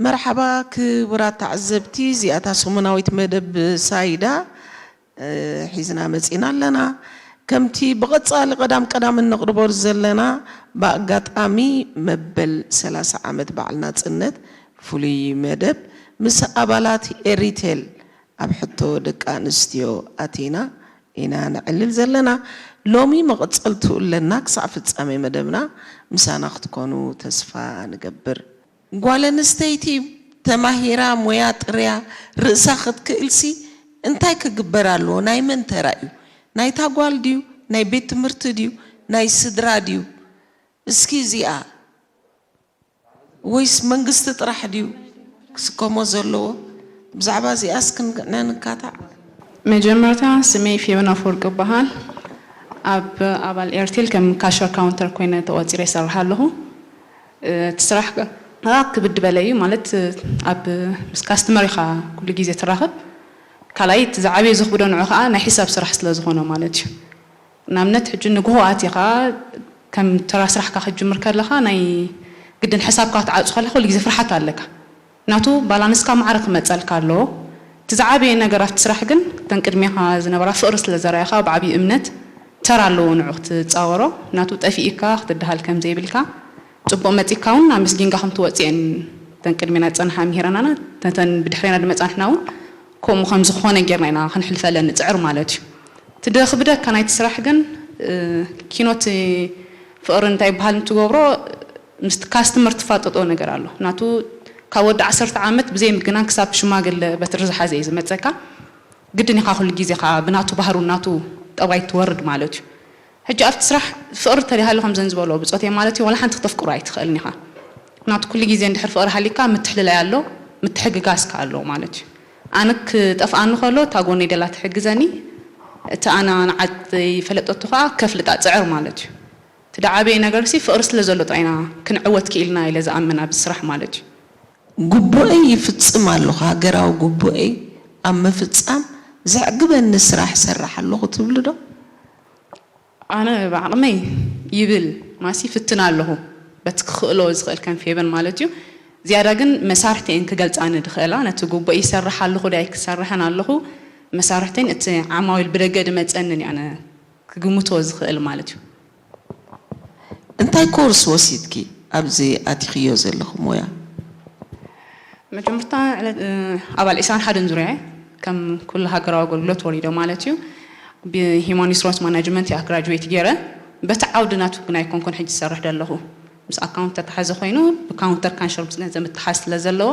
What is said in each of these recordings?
መርሓባ ክቡራት ተዓዘብቲ፣ እዚኣታ ሰሙናዊት መደብ ሳይዳ፣ እ፣ ሒዝና መጺና ኣለና። ከምቲ ብቐጻሊ ቀዳም ቀዳም እንቕርቦ ዘለና፣ ብኣጋጣሚ መበል ሰላሳ ዓመት በዓል ናጽነት ፍሉይ መደብ ምስ ኣባላት ኤሪቴል ኣብ ሕቶ ደቂ ኣንስትዮ ኣቲና ኢና ነዕልል ዘለና። ሎሚ መቐጸልትኡ ኣለና። ክሳዕ ፍጻሜ መደብና ምሳና ክትኮኑ ተስፋ ንገብር። ጓል ኣንስተይቲ ተማሂራ ሞያ ጥርያ ርእሳ ክትክእልሲ እንታይ ክግበር ኣለዎ? ናይ መን ተራ እዩ? ናይታ ጓል ድዩ? ናይ ቤት ትምህርቲ ድዩ? ናይ ስድራ ድዩ? እስኪ እዚኣ ወይስ መንግስቲ ጥራሕ ድዩ ክስከሞ ዘለዎ? ብዛዕባ እዚኣስ ክንንካታዕ። መጀመርታ ስመይ ፌቨን ኣፈወርቂ ይበሃል። ኣብ ኣባል ኤርቴል ከም ካሸር ካውንተር ኮይነ ተቖጺረ ይሰርሕ ኣለኹ። እቲ ስራሕ ከኣ ክብድ በለ እዩ፣ ማለት ኣብ ምስ ካስተመር ኢኻ ኩሉ ግዜ ትራኸብ። ካልኣይ እቲ ዝዓበየ ዘኽብዶ ንዑ ከኣ ናይ ሒሳብ ስራሕ ስለ ዝኾነ ማለት እዩ። ንኣብነት ሕጂ ንግሆ ኣቲኻ ከም ተራ ስራሕካ ክትጅምር ከለኻ ናይ ግድን ሕሳብካ ክትዓጹ ከለኻ ኩሉ ግዜ ፍርሓት ኣለካ። ናቱ ባላንስካ ማዕረ ክመጸልካ ኣለዎ። እቲ ዝዓበየ ነገር ኣብቲ ስራሕ ግን እተን ቅድሜኻ ዝነበራ ፍቕሪ ስለ ዘርኣኻ ብዓብዪ እምነት ተራ ኣለዎ ንዑ ክትጻወሮ። ናቱ ጠፊእካ ክትደሃል ከም ዘይብልካ፣ ጽቡቕ መጺእካ እውን ኣመስጊንካ ከም ትወጽእ እየን እተን ቅድሜና ዝጸንሓ ምሂረናና፣ ነተን ብድሕሬና ዝመጻ ንሕና እውን ከምኡ ከም ዝኾነ ጌርና ኢና ክንሕልፈለን ንጽዕር ማለት እዩ። እቲ ደኽብደካ ናይቲ ስራሕ ግን፣ እ፣ ኪኖት ፍቕሪ እንታይ ይበሃል እንትገብሮ፣ ምስቲ ካስተመር ትፋጠጦ ነገር ኣሎ። ናቱ ካብ ወዲ ዓሰርተ ዓመት ብዘይ ምግናን ክሳብ ሽማግለ በትሪ ዝሓዘ እዩ ዝመጸካ። ግድን ኢኻ ኩሉ ግዜ ኸኣ ብናቱ ባህሩ ናቱ ጠባይ ትወርድ ማለት እዩ። ሕጂ ኣብቲ ስራሕ ፍቕሪ ተሊሃሉ ከምዘን ዝበልኦ ብጾተይ ማለት እዩ፣ ዋላ ሓንቲ ክተፍቅሮ ኣይትኽእልን ኢኻ። ናቱ ኩሉ ግዜ እንድሕር ፍቕሪ ሃሊካ ምትሕልላይ ኣሎ፣ ምትሕግጋዝ ከኣ ኣሎ ማለት እዩ። ኣነ ክጠፍኣኒ ከሎ እታ ጎነይ ደላ ትሕግዘኒ፣ እቲ ኣነ ንዓይ ፈለጠቶ ከኣ ከፍልጣ ጽዕር ማለት እዩ። እቲ ደዓበየ ነገርሲ ፍቕሪ ስለ ዘሎ ጥራይ ኢና ክንዕወት ክኢልና ኢለ ዝኣምን ኣብዚ ስራሕ ማለት እዩ። ግቡአይ ይፍጽም ኣለኹ፣ ሃገራዊ ግቡአይ ኣብ ምፍጻም ዘዕግበኒ ስራሕ እሰርሕ ኣለኹ ትብሉ ዶ? ኣነ ብዓቕመይ ይብል ማሲ ይፍትን ኣለኹ፣ በቲ ክኽእሎ ዝኽእል ከም ፌቨን ማለት እዩ። ዝያዳ ግን መሳርሕተይን ክገልጻኒ ድኽእላ፣ ነቲ ግቡእ ይሰርሕ ኣለኹ ዳይ ክሰርሐን ኣለኹ፣ መሳርሕተይን እቲ ዓማዊል ብደገ ድመጸንን እዩ ኣነ ክግምቶ ዝኽእል ማለት እዩ። እንታይ ኮርስ ወሲድኪ ኣብዚ ኣቲኽዮ ዘለኹ ሞያ? መጀመርታ ዕለት፣ እ፣ ኣባል ዕስራን ሓደን ዙርያ እየ። ከም ኩሉ ሃገራዊ ኣገልግሎት ወሪዶ ማለት እዩ። ብሂማን ሪሶርስ ማናጅመንት እያ ግራጁዌት ገይረ። በቲ ዓውዲ ናቱ ግን ኣይኮንኩን ሕጂ ዝሰርሕ ዘለኹ። ምስ ኣካውንት ተተሓዘ ኮይኑ፣ ብካውንተር ካንሸር ምስ ገንዘብ ምትሓዝ ስለ ዘለዎ፣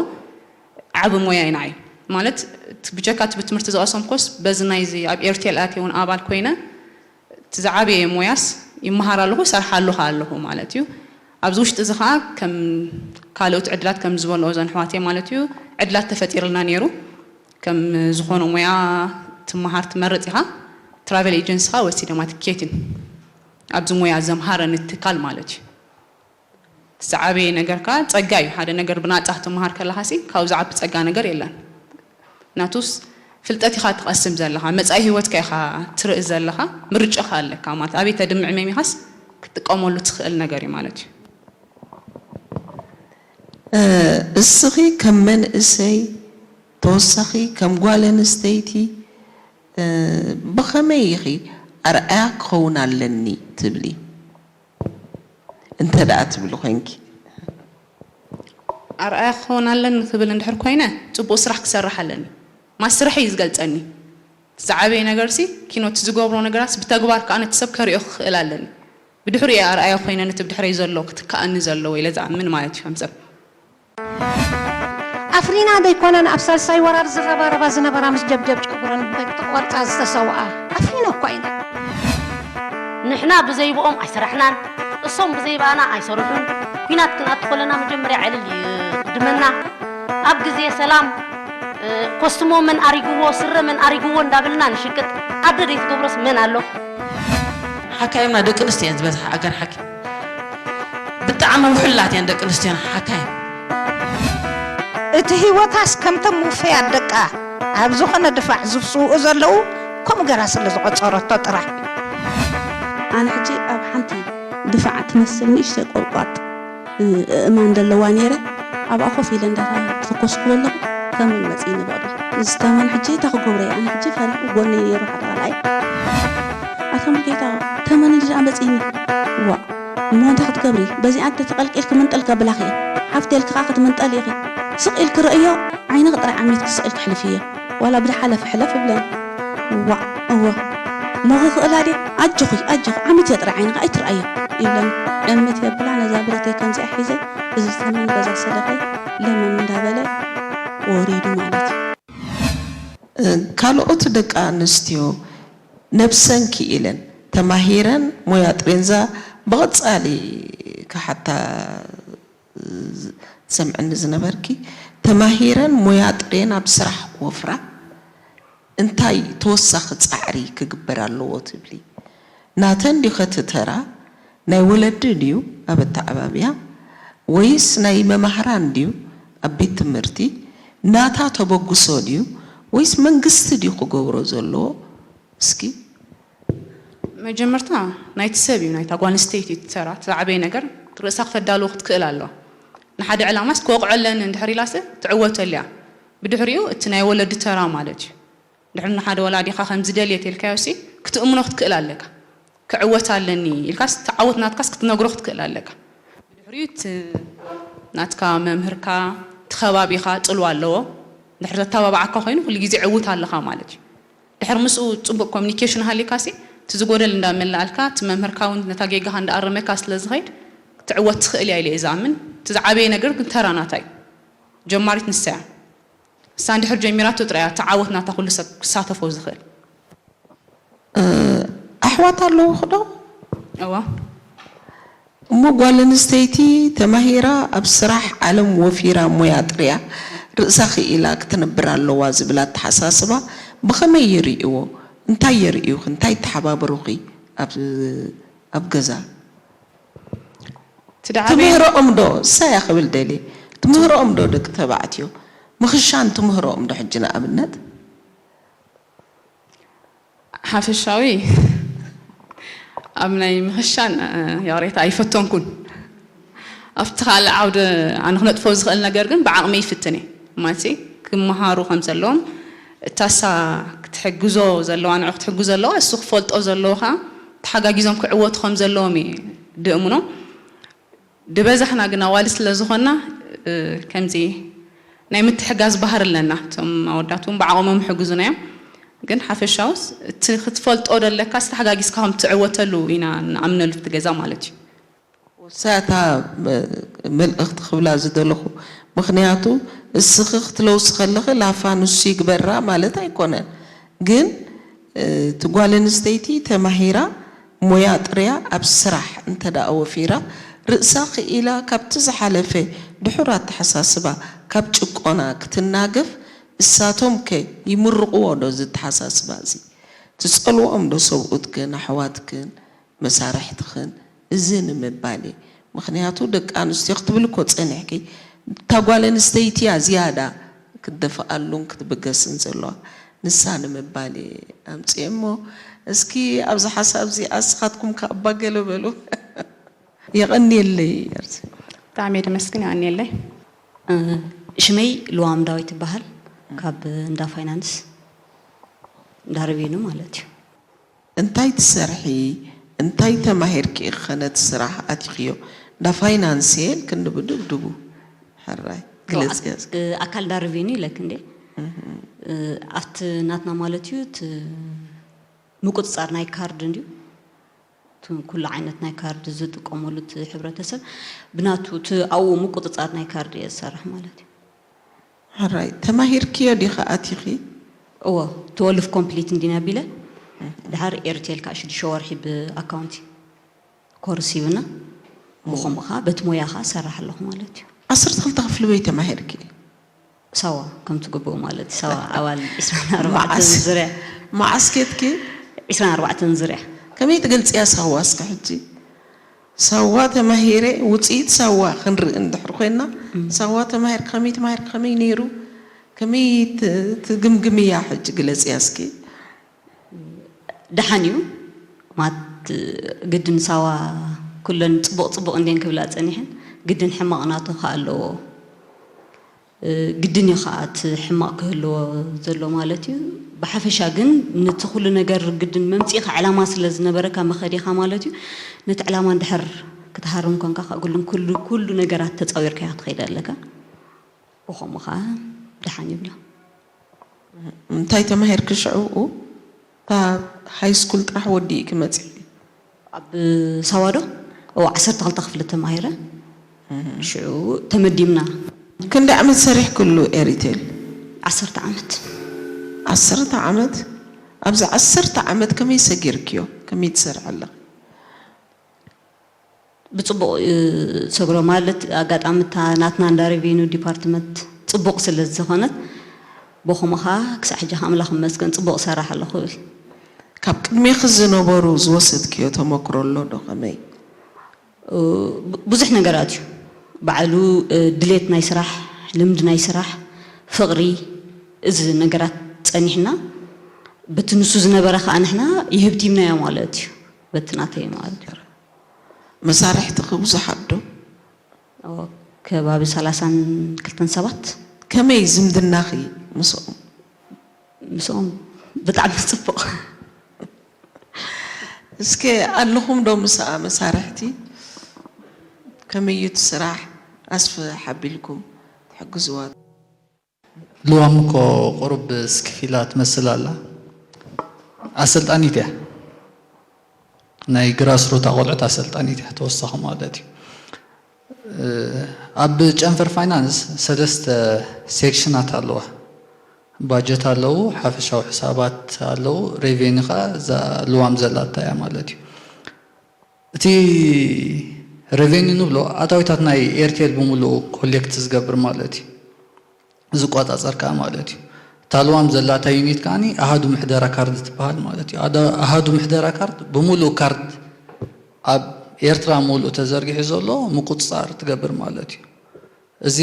ዓቢ ሞያ እዩ ንዓይ። ማለት፣ እቲ ብጀካ እቲ ብትምህርቲ ዝቐሰምኩስ፣ በዚ ናይዚ ኣብ ኤርቴል ኣትየ እውን ኣባል ኮይነ፣ እቲ ዝዓበየ ሞያስ ይመሃር ኣለኹ፣ እሰርሓሉ ከኣ ኣለኹ ማለት እዩ። ኣብዚ ውሽጢ እዚ ከኣ ከም ካልኦት ዕድላት ከም ዝበልኦ እዘን ኣሕዋተይ ማለት እዩ፣ ዕድላት ተፈጢርልና ነይሩ። ከም ዝኾነ ሞያ ትመሃር ትመርጽ ኢኻ። ትራቨል ኤጀንሲ ከኣ ወሲደ ማለት ኬትን ኣብዚ ሞያ ዘምሃረኒ ትካል ማለት እዩ። ዝዓበየ ነገር ከኣ ጸጋ እዩ። ሓደ ነገር ብናጻ ክትመሃር ከለኻሲ ካብኡ ዝዓቢ ጸጋ ነገር የለን። ናቱስ ፍልጠት ኢኻ ትቐስም ዘለኻ፣ መጻኢ ህይወትካ ኢኻ ትርኢ ዘለኻ፣ ምርጫኻ ኣለካ ማለት ኣበይ ተድምዕ መሚኻስ ክትጥቀመሉ ትኽእል ነገር እዩ ማለት እዩ። እ፣ እስኺ ከም መንእሰይ ተወሳኺ ከም ጓል ኣንስተይቲ፣ እ፣ ብኸመይ ኢኺ ኣርኣያ ክኸውን ኣለኒ ትብሊ? እንተ ደኣ ትብሊ ኮንኪ። ኣርኣያ ክኸውን ኣለኒ ክብል እንድሕር ኮይነ፣ ጽቡቕ ስራሕ ክሰርሕ ኣለኒ። ማስ ስራሕ እዩ ዝገልጸኒ። ዝዓበየ ነገርሲ፣ ኪኖ እቲ ዝገብሮ ነገራትስ ብተግባር ከኣ ነቲ ሰብ ከርእዮ ክኽእል ኣለኒ። ብድሕሪኡ እየ ኣርኣያ ኮይነ ነቲ ብድሕረይ ዘሎ ክትከኣኒ ዘለዎ ኢለ ዝኣምን ማለት እዩ ከም ሰብ። ኣፍሪና ደይኮነን ኣብ ሳልሳይ ወራር ዝረባረባ ዝነበራ ምስ ጀብጀብ ጨጉረን ክቖርጻ ዝተሰውኣ ኣፍሪና እኳ ኢና። ንሕና ብዘይብኦም ኣይሰራሕናን፣ እሶም ብዘይብኣና ኣይሰርሑን። ኲናት ክንኣቱ ከለና መጀመርያ ዕልል ይቕድመና። ኣብ ግዜ ሰላም፣ እ፣ ኮስትሞ መን ኣሪግዎ፣ ስረ መን ኣሪግዎ እንዳበልና ንሽቅጥ። ኣደ ዘይትገብሮስ መን ኣሎ? ሓካይምና ደቂ ኣንስትዮ እየን ዝበዝሓ፣ ኣጋን ሓኪም። ብጣዕሚ ውሕሉላት እየን ደቂ ኣንስትዮና ሓካይም። እቲ ህይወታስ ከምቶም ውፉያት ደቃ ኣብ ዝኾነ ድፋዕ ዝስውኡ ዘለዉ፣ ከምኡ ገራ ስለ ዝቖጸረቶ ጥራሕ። ኣነ ሕጂ ኣብ ሓንቲ ድፋዕ ትመስል ንእሽተይ ቆርቋጥ፣ እ፣ እማን ዘለዋ ነይረ። ኣብኣ ኮፍ ኢለ እንዳታ-፣ ተኮስኩ ኣለኹ። ተመን መፂኒ በቕዲ። እዚ ተመን ሕጂ እንታይ ክገብሮ እየ? ኣነ ሕጂ ፈሪሑ ጎነይ ነይሩ ሓደ ካልኣይ። ኣታ ሙሉጌታ፣ ተመን እንዲ ደኣ መፂኒ። ዋእ፣ እሞ እንታይ ክትገብሪ? በዚኣ እንተ ተቐልቂልኪ ምንጠል ከብላኺ እየ። ሓፍቲ ኢልኪ ኸዓ ክትምንጠል ኢኺ። ስቕ ኢልኪ ርእዮ፣ ዓይንኺ ጥራይ ዓሚትኪ ስቕ ኢልኪ ሕልፍዮ። ዋላ ብዝሓለፈ ሕለፍ ይብለኒ። ዋእ፣ እወ። እሞ ክኽእላ ድየ? ኣጆኺ፣ ኣጆኺ፣ ዓሚትዮ ጥራይ ዓይንኺ ኣይትርኣዮ ይብለኒ። እምት የብላ ነዛ ብረተይ ከምዚኣ ሒዘ፣ እዚ ተመን በዛ ሰደፈይ ለመም እንዳበለ ወሪዱ ማለት እዩ። ካልኦት ደቂ ኣንስትዮ ነብሰን ክኢለን ተማሂረን ሞያ ጥሬንዛ ብቐጻሊ ክሓታ ዝሰምዐኒ ዝነበርኪ፣ ተማሂረን ሞያ ጥሬን ኣብ ስራሕ ክወፍራ እንታይ ተወሳኺ ጻዕሪ ክግበር ኣለዎ ትብሊ? ናተን ድዩ ኸቲ ተራ? ናይ ወለዲ ድዩ ኣብ ኣተዓባብያ? ወይስ ናይ መማህራን ድዩ ኣብ ቤት ትምህርቲ? ናታ ተበግሶ ድዩ? ወይስ መንግስቲ ድዩ ክገብሮ ዘለዎ? እስኪ። መጀመርታ ናይቲ ሰብ እዩ፣ ናይታ ጓል ኣንስተይቲ እዩ እቲ ተራ። እቲ ዝዓበየ ነገር ርእሳ ክተዳልዎ ክትክእል ኣለዋ። ንሓደ ዕላማስ ክወቕዖ ኣለኒ እንድሕር ኢላስ ትዕወተሉ እያ። ብድሕሪኡ እቲ ናይ ወለዲ ተራ ማለት እዩ። ድሕሪ ንሓደ ወላዲኻ ከም ዝደልየ ተልካዮሲ ክትእምኖ ክትክእል ኣለካ። ክዕወት ኣለኒ ኢልካስ እቲ ዓወት ናትካስ ክትነግሮ ክትክእል ኣለካ። ብድሕሪኡ እቲ ናትካ መምህርካ፣ እቲ ከባቢኻ ጽልዋ ኣለዎ። ድሕሪ ዘተባብዓካ ኮይኑ ኩሉ ግዜ ዕውት ኣለኻ ማለት እዩ። ድሕሪ ምስኡ ጽቡቕ ኮሚኒኬሽን ሃሊካሲ እቲ ዝጎደል እንዳመላኣልካ፣ እቲ መምህርካ እውን ነታ ጌጋኻ እንዳኣረመካ ስለ ዝኸይድ ክትዕወት ትኽእል እያ ኢለ እየ ዝኣምን። እቲ ዝዓበየ ነገር ግን ተራ ናታ እዩ። ጀማሪት ንሳ እያ። ንሳ እንድሕር ጀሚራቶ ጥራይ እያ እቲ ዓወት ናታ ኩሉ ሰብ ክሳተፎ ዝኽእል። ኣሕዋት ኣለውኺ ዶ? እዋ። እሞ ጓል ኣንስተይቲ ተማሂራ ኣብ ስራሕ ዓለም ወፊራ ሞያ ጥርያ ርእሳ ክኢላ ክትነብር ኣለዋ ዝብል ኣተሓሳስባ ብኸመይ ይርእይዎ? እንታይ የርእዩኺ? እንታይ ይተሓባበሩኺ ኣብ ኣብ ገዛ? ትድዓበይ ትምህሮኦም ዶ? እሳያ ክብል ደልየ። ትምህሮኦም ዶ ደቂ ተባዕትዮ? ምኽሻን ትምህሮኦም ዶ ሕጂ ንኣብነት? ሓፈሻዊ ኣብ ናይ ምኽሻን፣ እ፣ ይቕሬታ ኣይፈተንኩን። ኣብቲ ካልእ ዓውዲ ኣነ ክነጥፎ ዝኽእል ነገር ግን ብዓቕመይ ይፍትን እየ። ማለት ክመሃሩ ከም ዘለዎም፣ እታ እሳ ክትሕግዞ ዘለዋ፣ ንዑ ክትሕግዞ ዘለዋ፣ እሱ ክፈልጦ ዘለዎ ኸዓ ተሓጋጊዞም ክዕወቱ ከም ዘለዎም እየ ድእምኖ። ድበዛሕና ግን ኣዋልድ ስለ ዝኾንና፣ እ፣ ከምዚ ናይ ምትሕጋዝ ባህሪ ኣለና። እቶም ኣወዳት እውን ብዓቕሞም ይሕግዙና እዮም። ግን ሓፈሻውስ እቲ ክትፈልጦ ደለካስ ተሓጋጊዝካ ከም ትዕወተሉ ኢና ንኣምነሉ፣ እቲ ገዛ ማለት እዩ። ወሳታ መ-፣ መልእኽቲ ክብላ ዝደለኹ፣ ምኽንያቱ እስኺ ክትለውሲ ከለኺ ላፋ ንሱ ይግበራ ማለት ኣይኮነን። ግን፣ እ፣ እቲ ጓል ኣንስተይቲ ተማሂራ ሞያ ጥርያ ኣብ ስራሕ እንተ ደኣ ወፊራ፣ ርእሳ ክኢላ ካብቲ ዝሓለፈ ድሑር ኣተሓሳስባ፣ ካብ ጭቆና ክትናገፍ፣ እሳቶም ከ ይምርቕዎ ዶ እዚ ኣተሓሳስባ እዚ? ትጸልውኦም ዶ ሰብኡትክን ኣሕዋትክን? መሳርሕትኽን እዚ ንምባል እየ። ምኽንያቱ ደቂ ኣንስትዮ ክትብል እኮ ጸኒሕኪ፣ እታ ጓል ኣንስተይቲ እያ ዝያዳ ክትደፍኣሉን ክትብገስን ዘለዋ። ንሳ ንምባል እየ ኣምጽኤ እሞ፣ እስኪ ኣብዚ ሓሳብ እዚኣ እስኻትኩም ከ ኣባ ገለ በሉ። የቐንየለይ። ኣርሲ። ብጣዕሚ እየ ደመስግን፣ የቐንየለይ። እ፣ ሽመይ ልዋም ዳዊት ይበሃል። ካብ እንዳ ፋይናንስ፣ እንዳ ረቬኑ ማለት እዩ። እንታይ ትሰርሒ? እንታይ ተማሂርኪ ኢኺ ነቲ ስራሕ ኣቲኽዮ? እንዳ ፋይናንስ እየ ኢልክኒ ብድብድቡ። ሕራይ፣ ግለጽያ እስኪ። እ፣ ኣካል እንዳ ረቬኑ ኢለክ እንዴ? እህ። እ፣ ኣብቲ ናትና ማለት እዩ፣ እቲ ምቁጽጻር ናይ ካርድ እንድዩ። እቲ ኩሉ ዓይነት ናይ ካርድ ዝጥቀመሉ እቲ ሕብረተሰብ ብናቱ፣ እቲ ኣብኡ ምቁጽጻር ናይ ካርድ እየ ዝሰርሕ ማለት እዩ። ሕራይ፣ ተማሂርክዮ ዲኺ ኣቲኺ? እወ፣ ትወልፍ ኮምፕሊት እንዲና ቢለ፣ ድሓር ኤርቴል ከዓ ሽዱሽተ ወርሒ ብኣካውንቲ ኮርስ ሂብና፣ ብኸምኡ ከዓ በቲ ሞያ ከዓ እሰርሕ ኣለኹ ማለት እዩ። ዓሰርተ ክልተ ክፍሊ በይ ተማሂርኪ? ሳዋ፣ ከም ትግብኡ ማለት እዩ። ሳዋ ዓዋል ዒስራን ኣርባዕተን መዓስ? ዙርያ። መዓስ ኬድኪ? ዒስራን ኣርባዕተን ዙርያ። ከመይ ትገልጽያ ሳዋ እስከ ሕጂ? ሳዋ ተማሂረ፣ ውጽኢት ሳዋ ክንርኢ እንድሕር ኮይና፣ እም። ሳዋ ተማሂርኪ፣ ከመይ ተማሂርኪ፣ ከመይ ነይሩ? ከመይ ት-፣ ትግምግምያ ሕጂ ግለጽያ እስኪ? ደሓን እዩ። ማት ግድን ሳዋ ኩለን ጽቡቕ ጽቡቕ እንድየን ክብላ ጸኒሐን፣ ግድን ሕማቕ ናቱ ከኣ ኣለዎ። ግድን እዩ ከዓ እቲ ሕማቕ ክህልዎ ዘሎ ማለት እዩ። ብሓፈሻ ግን ነቲ ኩሉ ነገር ግድን መምፂእኻ ዕላማ ስለ ዝነበረካ መኸዲኻ ማለት እዩ። ነቲ ዕላማ እንድሕር ክትሃርም ኮንካ ከዓ ኩሉ ኩሉ ነገራት ተፃዊርካዮ ክትኸይድ ኣለካ። ብኸምኡ ከዓ ደሓን ይብላ። እንታይ ተማሂርኪ ሽዑ? ካብ ሃይ ስኩል ጥራሕ ወዲእኪ መፂእኪ? ኣብ ሳዋዶ እው ዓሰርተ ክልተ ክፍሊ ተማሂረ። ሽዑ ተመዲብና። ክንዲ ዓመት ሰሪሕክሉ ኤሪቴል? ዓሰርተ ዓመት። ዓሰርተ ዓመት? ኣብዚ ዓሰርተ ዓመት ከመይ ሰጊርክዮ? ከመይ ትሰርሒ ኣለኺ? ብፅቡቕ ሰግሮ ማለት ኣጋጣሚ እታ ናትና እንዳ ሬቬኑ ዲፓርትመንት ፅቡቕ ስለ ዝኾነት በኹምኻ ክሳዕ ሕጂ ኣምላኽ መስገን ፅቡቕ ሰራሕ ኣለኹ ብል። ካብ ቅድሜኺ ዝነበሩ ዝወሰድክዮ ተመክሮ ኣሎ ዶ ከመይ? ብዙሕ ነገራት እዩ ባዕሉ ድሌት ናይ ስራሕ፣ ልምዲ ናይ ስራሕ፣ ፍቕሪ፣ እዚ ነገራት ፀኒሕና በቲ ንሱ ዝነበረ ከዓ ንሕና ይህብቲምናዮ ማለት እዩ። በቲ ናተይ ማለት እዩ። መሳርሕትኺ ብዙሓት ዶ? ከባቢ ሰላሳን ክልተን ሰባት። ከመይ ዝምድናኺ ምስኦም? ምስኦም ብጣዕሚ ፅቡቕ። እስከ ኣለኹም ዶ ምስኣ መሳርሕቲ? ከመይ እዩ እቲ ስራሕ ኣስፍሕ ኣቢልኩም ትሕግዝዋ? ልዋም እኮ ቁሩብ ስክፍ ኢላ ትመስል ኣላ። ኣሰልጣኒት እያ። ናይ ግራስሩት ኣቆልዑት ኣሰልጣኒት እያ ተወሳኺ ማለት እዩ። ኣብ ጨንፈር ፋይናንስ ሰለስተ ሴክሽናት ኣለዋ። ባጀት ኣለዉ፣ ሓፈሻዊ ሕሳባት ኣለዉ፣ ሬቬኒ ከዓ እዛ ልዋም ዘላታ እያ ማለት እዩ። እቲ ሬቬኒ ንብሎ ኣታዊታት ናይ ኤርቴል ብምሉኡ ኮሌክት ዝገብር ማለት እዩ። ዝቆፃፀር ከዓ ማለት እዩ። እታ ልዋም ዘላታ ዩኒት ከዓ ኣሃዱ ምሕደራ ካርድ ትበሃል ማለት እዩ። ኣሃዱ ምሕደራ ካርድ ብምሉእ ካርድ ኣብ ኤርትራ ምሉእ ተዘርጊሑ ዘሎ ምቁፅፃር ትገብር ማለት እዩ። እዚ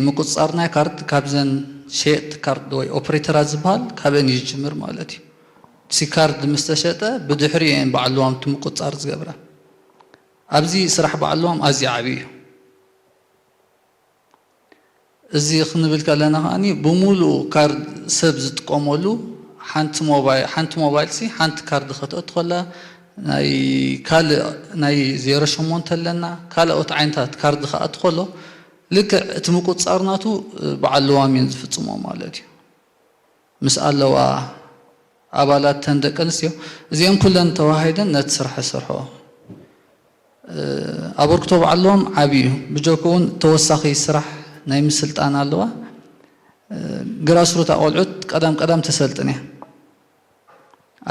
ምቁፅፃር ናይ ካርድ ካብዘን ሸየጥቲ ካርድ ወይ ኦፕሬተራት ዝበሃል ካብአን እዩ ዝጅምር ማለት እዩ። እቲ ካርድ ምስ ተሸጠ ብድሕሪኡ እየን በዓል ልዋም እቲ ምቁፅፃር ዝገብራ። ኣብዚ ስራሕ በዓል ልዋም ኣዝዩ ዓብዪ እዩ። እዚ ክንብል ከለና ከዓኒ ብምሉኡ ካርድ ሰብ ዝጥቀመሉ ሓንቲ ሞባይል ሓንቲ ሞባይል ሲ ሓንቲ ካርድ ከተእቱ ከላ ናይ ካልእ ናይ ዜሮ ሸሞንተ ኣለና ካልኦት ዓይነታት ካርድ ክኣቱ ከሎ ልክዕ እቲ ምቁፅፃር ናቱ በዓል ልዋም እየን ዝፍፅሞ ማለት እዩ። ምስ ኣለዋ ኣባላት ተን ደቂ ኣንስትዮ እዚአን ኩለን ተዋሃሂደን ነቲ ስራሕ ይሰርሕኦ። ኣበርክቶ በዓሎም ዓብዪ እዩ። ብጀክኡ እውን ተወሳኺ ስራሕ ናይ ምስልጣን ኣለዋ። ግራስሩት ኣቆልዑት ቀዳም ቀዳም ተሰልጥን እያ።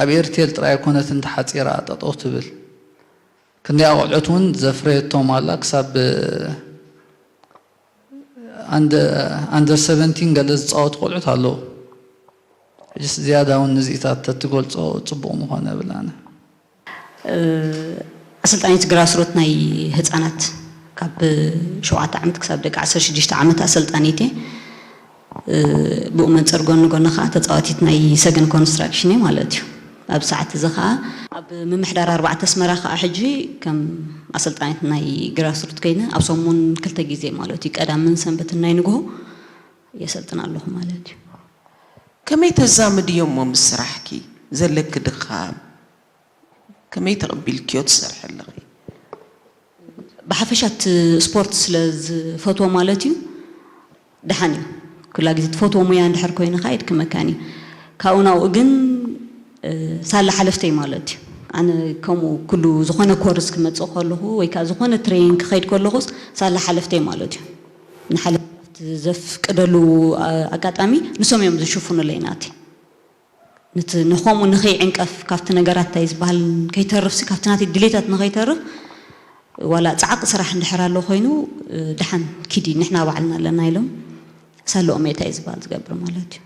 ኣብ ኤርቴል ጥራይ ኣይኮነትን ተሓፂራ ጠጠው ትብል። ክንደይ ኣቆልዑት እውን ዘፍረየቶም ኣላ ክሳብ ኣንደር ሰቨንቲን ገለ ዝፃወቱ ቆልዑት ኣለዉ። ሕጅስ ዝያዳ እውን ንዚኢታት ተትገልፆ ፅቡቕ ምኾነ እብል ኣነ። ኣሰልጣኒት ግራስሩት ናይ ህፃናት ካብ ሸውዓተ ዓመት ክሳብ ደቂ ዓሰርተ ሽዱሽተ ዓመት ኣሰልጣኒት እየ። ብኡ መንፅር ጎኒ ጎኒ ከዓ ተፃዋቲት ናይ ሰገን ኮንስትራክሽን እየ ማለት እዩ። ኣብ ሰዓት እዚ ከዓ ኣብ ምምሕዳር ኣርባዕተ ኣስመራ ከዓ ሕጂ ከም ኣሰልጣኒት ናይ ግራስሩት ኮይነ ኣብ ሰሙን ክልተ ግዜ ማለት እዩ ቀዳምን ሰንበትን ናይ ንግሆ የሰልጥን ኣለኹ ማለት እዩ። ከመይ ተዛምድዮ እሞ ምስ ስራሕኪ ዘለኪ ድኻም? ከመይ ተቐቢልክዮ ትሰርሒ ኣለኺ? ብሓፈሻ እቲ ስፖርት ስለ ዝፈትዎ ማለት እዩ ደሓን እዩ። ኩላ ግዜ ትፈትዎ ሙያ እንድሕር ኮይኑ ከዓ የድክመካን እዩ። ካብኡ ናብኡ ግን ሳላ ሓለፍተይ ማለት እዩ። ኣነ ከምኡ ኩሉ ዝኾነ ኮርስ ክመፅእ ከለኹ ወይ ከዓ ዝኾነ ትሬኒንግ ክኸይድ ከለኹስ ሳላ ሓለፍተይ ማለት እዩ። ንሓለፍቲ ዘፍቅደሉ ኣጋጣሚ ንሶም እዮም ዝሽፍኑለይ ናተይ። ነቲ ንኸምኡ ንኸይዕንቀፍ ካብቲ ነገራት እንታይ ዝበሃል ከይተርፍሲ ካብቲ ናተይ ድሌታት ንኸይተርፍ ዋላ ፃዕቂ ስራሕ እንድሕር ኣሎ ኮይኑ ደሓን ኪዲ ንሕና ባዕልና ኣለና ኢሎም ሳልኦም እየ እንታይ ዝበሃል ዝገብር ማለት እዩ።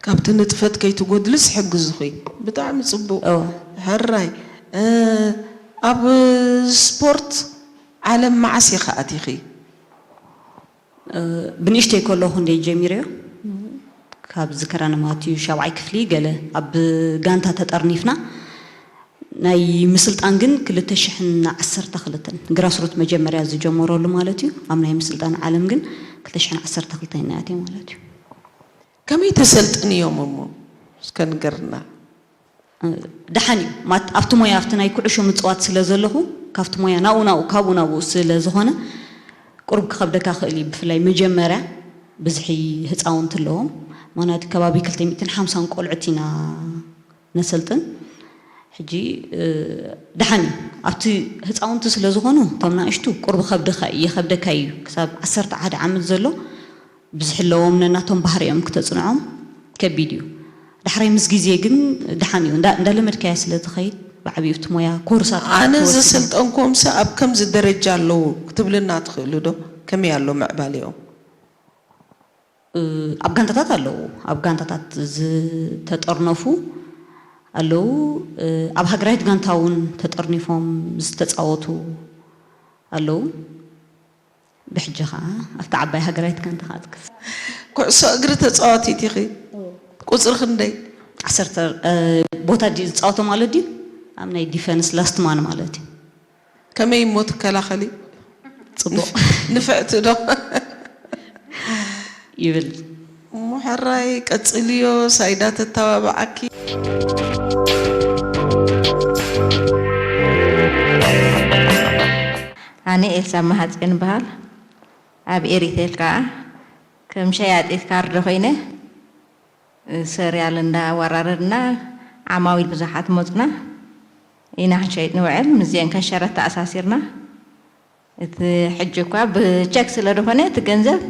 ካብቲ ንጥፈት ከይትጎድልስ ሕግዝኹ። ብጣዕሚ ፅቡቅ። እወ። ሕራይ ኣብ ስፖርት ዓለም መዓስ ኢኻ ኣቲኺ? ብንእሽተይ ከለኹ እንደ ጀሚረዮ ካብ ዝከራነ ማለት እዩ ሻብዓይ ክፍሊ ገለ ኣብ ጋንታ ተጠርኒፍና ናይ ምስልጣን ግን ክልተ ሽሕን ዓሰርተ ክልተን ግራስሩት መጀመርያ ዝጀመረሉ ማለት እዩ። ኣብ ናይ ምስልጣን ዓለም ግን ክልተ ሽሕን ዓሰርተ ክልተን ኢና ኣትዮ ማለት እዩ። ከመይ ተሰልጥንዮም እሞ እስከ ንገርና። ደሓን እዩ ማት ኣብቲ ሞያ ኣብቲ ናይ ኩዕሾ ምፅዋት ስለ ዘለኹ ካብቲ ሞያ ናብኡ ናብኡ ካብኡ ናብኡ ስለ ዝኾነ ቁሩብ ክኸብደካ ክእል እዩ። ብፍላይ መጀመርያ ብዝሒ ህፃውንቲ ኣለዎም። ምክንያቱ ከባቢ ክልተ ሚእትን ሓምሳን ቆልዑት ኢና ነሰልጥን። ሕጂ ደሓን እዩ ኣብቲ ህፃውንቲ ስለ ዝኾኑ እቶም ናእሽቱ ቁሩብ ከብድኻ ይኸብደካ እዩ። ክሳብ ዓሰርተ ሓደ ዓመት ዘሎ ብዝሒ ኣለዎም ነናቶም ባህሪኦም ክተፅንዖም ከቢድ እዩ። ዳሕራይ ምስ ግዜ ግን ደሓን እዩ። እንዳ- እንዳለመድካያ ስለ ትኸይድ ብዓብዩ እቲ ሞያ ኮርሳት ኣነ ክትወስድ ዘሰልጠንኩዎም ሰብ ኣብ ከምዚ ደረጃ ኣለዉ ክትብልና ትኽእሉ ዶ? ከመይ ኣሎ ምዕባሌኦም? እ፣ ኣብ ጋንታታት ኣለዉ። ኣብ ጋንታታት ዝተጠርነፉ ኣለዉ። እ፣ ኣብ ሃገራዊት ጋንታ እውን ተጠርኒፎም ዝተፃወቱ ኣለዉ። ብሕጂ ኸዓ ኣብታ ዓባይ ሃገራዊት ጋንታ ኸዓ ትክስ ኩዕሶ እግሪ ተፃዋቲት ኢኺ። ቁፅሪ ክንደይ? ዓሰርተ እ፣ ቦታ ድዩ ዝፃወቶ ማለት ድዩ? ኣብ ናይ ዲፈንስ ላስት ማን ማለት እዩ። ከመይ እሞ ትከላኸሊ? ፅቡቕ ንፍዕቲ ዶ? ይብል። እሞ ሕራይ ቀፅልዮ። ሳይዳ ተተባብዓኪ። ኣነ ኤልሳ መሃፅዮን በሃል። ኣብ ኤሪቴል ከዓ ከም ሸያጢት ካርድ ኮይነ ሰሪያል እንዳወራረድና ዓማዊል ብዙሓት መፁና ኢና ክንሸይጥ ንውዕል። ምስዚአን ከሸረት ተኣሳሲርና እቲ ሕጂ እኳ ብቸክ ስለ ዝኾነ እቲ ገንዘብ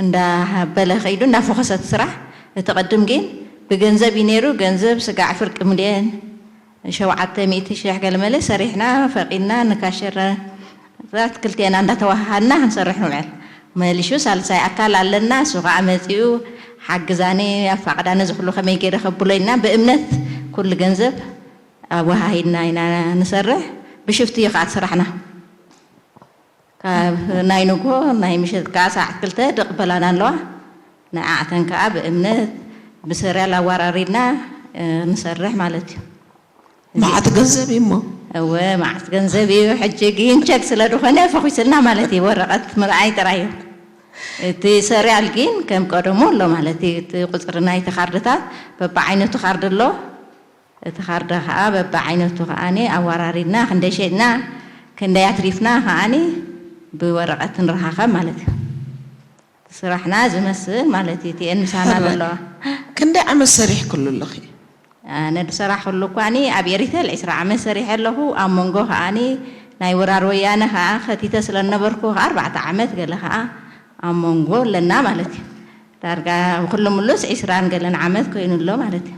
እንዳበለ ከይዱ እንዳፈኾሰት ስራሕ። እቲ ቅድም ግን ብገንዘብ እዩ ነይሩ። ገንዘብ ስጋዕ ፍርቂ ሚልዮን ሸውዓተ ሚእቲ ሽሕ ገለመለ ሰሪሕና ፈቒድና ንካሸራት ክልቴና እንዳተዋሃሃድና ክንሰርሕ ንውዕል። መሊሹ ሳልሳይ ኣካል ኣለና፣ እሱ ከዓ መፂኡ ሓግዛኒ ኣፋቕዳኒ እዚ ኩሉ ከመይ ገይረ ከብሎ ኢልና ብእምነት ኩሉ ገንዘብ ኣወሃሂድና ኢና ንሰርሕ። ብሽፍቲ እዩ ከዓ እቲ ስራሕና። ካብ ናይ ንግሆ ናይ ምሸት ከዓ ሰዓት ክልተ ድቕበላና ኣለዋ። ንዓዕተን ከዓ ብእምነት ብሰሪያል ኣወራሪድና ንሰርሕ ማለት እዩ። መዓት ገንዘብ እዩ እሞ። እወ መዓት ገንዘብ እዩ። ሕጂ ግን ቸክ ስለ ዝኾነ ፈኺስልና ማለት እዩ። ወረቐት ምርኣይ ጥራይ እዩ። እቲ ሰሪያል ግን ከም ቀደሙ ኣሎ ማለት እዩ። እቲ ቁፅሪ ናይቲ ካርድታት በብዓይነቱ ካርድ ኣሎ። እቲ ካርድ ከዓ በብዓይነቱ ከዓኒ ኣወራሪድና ክንደይ ሸጥና ክንደይ ኣትሪፍና ከዓኒ ብወረቐት ንረኻኸብ ማለት እዩ። ስራሕና ዝመስል ማለት እዩ። ቲኤን ምሳና ዘለዋ ክንደይ ዓመት ሰሪሕክሉ ኣለኺ? ኣነ ዝሰራሕክሉ እኳኒ ኣብ ኤሪቴል ዕስራ ዓመት ሰሪሐ ኣለኹ። ኣብ መንጎ ከዓኒ ናይ ወራር ወያነ ከዓ ከቲተ ስለ ዝነበርኩ ከዓ ኣርባዕተ ዓመት ገለ ከዓ ኣብ መንጎ ኣለና ማለት እዩ። ዳርጋ ኩሉ ምሉስ ዕስራን ገለን ዓመት ኮይኑ ኣሎ ማለት እዩ።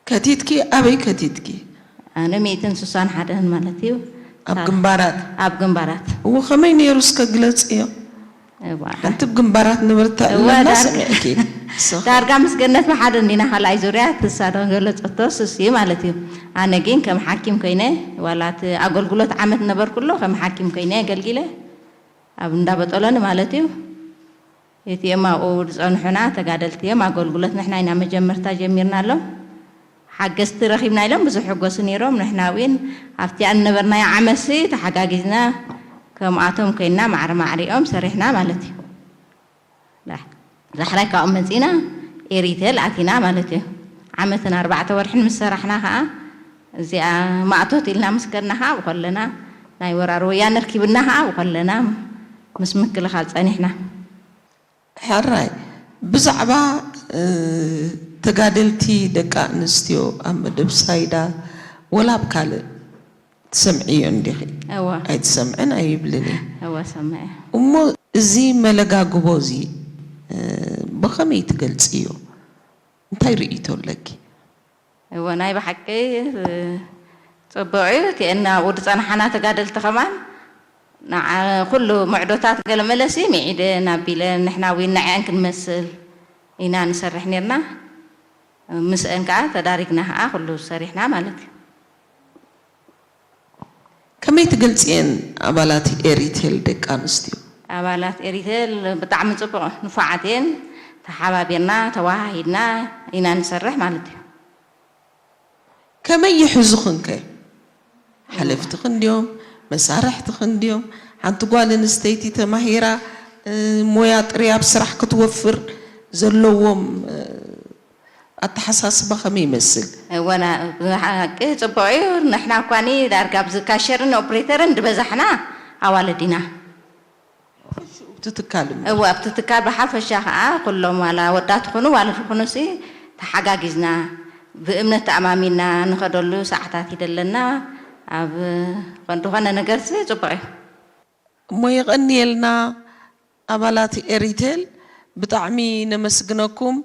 ከቲትኪ ኣበይ ከቲትኪ? ኣነ ሚእትን ስሳን ሓደን ማለት እዩ። ኣብ ግንባራት? ኣብ ግንባራት። እዎ ከመይ ነይሩ እስከ ግለፅዮ? እዋ። ሓንቲ ብ ግንባራት ንብርታ እዋ፣ ኣለና ዳርጋ- ስምዕኪ። ዳርጋ ምስ ገነት ብሓደ እንዲና ካልኣይ ዙርያ ትሳዶ ገለፀቶ ስስ እዩ ማለት እዩ። ኣነ ግን ከም ሓኪም ኮይነ ዋላ እቲ ኣገልግሎት ዓመት ነበርኩሎ ከም ሓኪም ኮይነ ኣገልጊለ ኣብ እንዳበጠሎኒ ማለት እዩ። እቲኦም ኣብኡ ዝፀንሑና ተጋደልቲ እዮም። ኣገልግሎት ንሕና ኢና መጀመርታ ጀሚርናሎም። ሓገዝቲ ረኺብና ኢሎም ብዙሕ ሕጎሱ ነይሮም። ንሕና እውን ኣብቲኣ ዝነበርናዮ ዓመትሲ ተሓጋጊዝና ከምኣቶም ኮይንና ማዕረ ማዕሪኦም ሰሪሕና ማለት እዩ። ዳሕ- ዳሕራይ ካብኦም መፂና ኤሪቴል ኣቲና ማለት እዩ። ዓመትን ኣርባዕተ ወርሕን ምስ ሰራሕና ከዓ እዚኣ ማእቶት ኢልና ምስ ከድና ከዓ ኣብኡ ከለና ናይ ወራር ወያነ ርኪብና ከዓ ኣብኡ ከለና ምስ ምክልኻል ፀኒሕና። ሕራይ ብዛዕባ ተጋደልቲ ደቂ ኣንስትዮ ኣብ መደብ ሳይዳ ወላ ኣብ ካልእ ትሰምዕዮ እንዲኺ? እወ ኣይትሰምዕን ኣይብልን እየ። እወ ሰምዐ። እሞ እዚ መለጋግቦ እዚ ብኸመይ ትገልፅዮ? እንታይ ርእይቶ ኣለኪ? እወ ናይ ብሓቂ ጽቡቕ እዩ። እቲአን ኣብኡ ዝጸናሓና ተጋደልቲ ከማን ንዓ ኩሉ ምዕዶታት ገለ መለሲ ምዒደን ኣቢለን ንሕና እውን ንዐአን ክንመስል ኢና ንሰርሕ ኔርና። ምስአን ከኣ ተዳሪግና ከኣ ኩሉ ሰሪሕና ማለት እዩ። ከመይ ትገልጽየን ኣባላት ኤሪቴል ደቂ ኣንስትዮ? ኣባላት ኤሪቴል ብጣዕሚ ጽቡቕ ንፉዓት እየን። ተሓባቢርና ተወሃሂድና ኢና ንሰርሕ ማለት እዩ። ከመይ ይሕዙኽን ከ? ሓለፍትኽን ድዮም? መሳርሕትኽን ድዮም? ሓንቲ ጓል ኣንስተይቲ ተማሂራ ሞያ ጥርያ ኣብ ስራሕ ክትወፍር ዘለዎም ኣተሓሳስባ ከመይ ይመስል? እወና ብሓቂ ፅቡቅ እዩ። ንሕና እኳኒ ዳርጋ ኣብዚ ካሸርን ኦፕሬተርን ዝበዛሕና ኣዋልድ ኢና። እቲ ትካል እሞ እወ ኣብቲ ትካል ብሓፈሻ ከዓ ኩሎም ዋላ ወዳት ይኹኑ ዋልድ ይኹኑ ሲ ተሓጋጊዝና ብእምነት ተኣማሚና ንኸደሉ ሰዓታት ይደለና። ኣብ ዝኾነ ነገር ሲ ፅቡቅ እዩ። እሞ የቐንየልና ኣባላት ኤሪቴል ብጣዕሚ ነመስግነኩም።